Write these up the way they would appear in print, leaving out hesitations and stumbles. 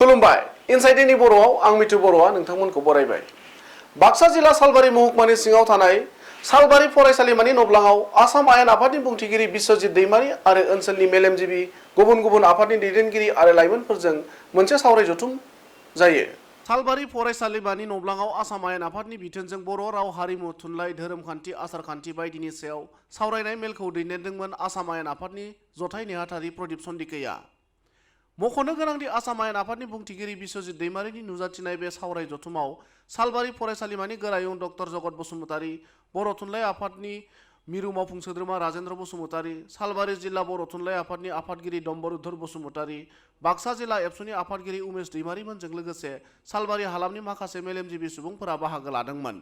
खुलुमबाय इनसाइडनि बर'आव आं मिथु बर'आ नोंथांमोनखौ बरायबाय। बाक्सा जिल्ला सालबारि महकुमानि सिङाव थानाय सालबारि फरायसालिमानि नब्लाङाव आसाम आयेन आफादनि बुंथिगिरि बिश्वजित दैमारि आरो ओनसोलनि मेलेमजिबि गुबुन गुबुन आफादनि दैदेनगिरि आरो लाइमोनफोरजों मोनसे सावराय जथुम जायो। सालबारि फरायसालिमानि नब्लाङाव आसाम आयेन आफादनि बिथोनजों बर' राव हारिमु थुनलाइ धोरोमखान्थि आसारखान्थि बायदिनि सायाव सावरायनाय मेलखौ दैदेनदोंमोन आसाम आयेन आफादनि जथाय नेहाथारि प्रदीप चन्दिकैया। मख'नो गोनांदि आसाम आयेन आफादनि बुंथिगिरि बिश्वजित दैमारिनि नुजाथिनाय बे सावराय जथुमाव सालबारि फरायसालिमानि गोरायुं डक्टर जगत बसुमतारी, बर' थुनलाइ आफादनि मिरु मावफुं सोद्रोमा राजेन्द्र बसुमतारी, सालबारि जिल्ला बर' थुनलाइ आफादनि आफादगिरि डम्बरुधर बसुमतारी, बाक्सा जिल्ला एबसुनि आफादगिरि उमेश दैमारिमोनजों लोगोसे सालबारि हालामनि माखासे मेलेमजिबि सुबुंफोरा बाहागो लादोंमोन।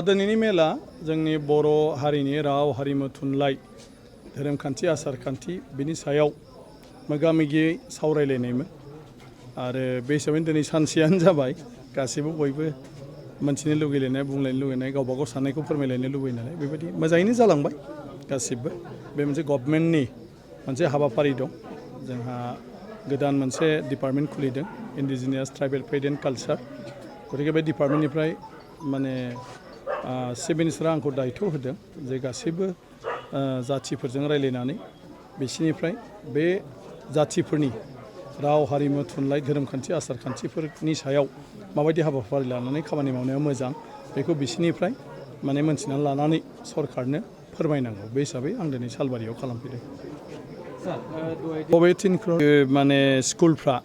दिनैनि मेला जोंनि बर' हारिनि राव हारिमु थुनलाइ धोरोमखान्थि आसारखान्थि बिनि सायाव मोगा-मोगियै सावरायलायनायमोन आरो बे हिसाबै दिनै सानसेयानो जाबाय गासैबो बयबो मोनथिनो लुगैलायनाय बुंलायनो लुगैनाय गावबा गाव साननायखौ फोरमायलायनो लुगैयो नालाय बेबायदि मोजाङैनो जालांबाय गासिबो। बे मोनसे गभर्नमेन्टनि मोनसे हाबाफारि दं। जोंहा गोदान मोनसे डिपार्टमेन्ट खुलिदों इन्डिजिनियास ट्राइबेल फेथ एन्ड कालचार। गतिके बे डिपार्टमेन्टनिफ्राय माने चिफ मिनिस्टारा आंखौ दायथ' होदों जे गासैबो जाथिफोरजों रायज्लायनानै बिसोरनिफ्राय बे जाथिफोरनि राव हारिमु थुनलाइ धोरोमखान्थि आसारखान्थिफोरनि सायाव माबायदि हाबाफारि लानानै खामानि मावनाया मोजां बेखौ बिसोरनिफ्राय माने मोनथिनानै लानानै सरकारनो फोरमायनांगौ बे हिसाबै आं दिनै सालबारियाव खालामफैदों। माने स्कुलफ्रा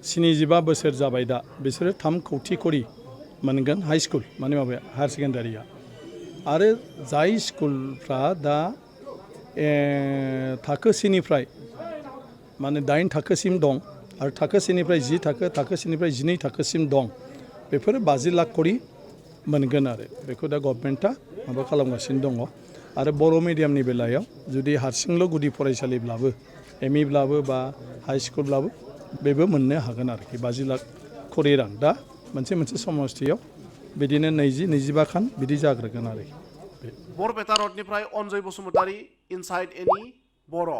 75 बोसोर जाबाय दा बिसोरो 3 कौटि करि मोनगोन हाई स्कुल माने माबाया हायार सेकेन्डारिया आरो जाय स्कुलफ्रा दा थाखो सेनिफ्राय माने 8 थाखोसिम दं आरो थाखो सेनिफ्राय 10 थाखो, थाखो सेनिफ्राय 12 थाखोसिम दं बेफोरो 50 लाख करि मोनगोन आरो बेखौ दा गभर्नमेन्टआ माबा खालामगासिनो दङ। आरो बर' मिडियामनि बेलायाव जुदि हारसिंल' गुदि फरायसालिब्लाबो एमइब्लाबो बा हाई स्कुलब्लाबो बेबो मोननो हागोन आरोखि 50 लाख करि रां दा मोनसे समस्थियाव बिदिनो 20-25 खान बिदि जाग्रोगोन आरोखि। बरपेटा रडनिफ्राय अनजय बसुमतारी, इनसाइड एनि बर'।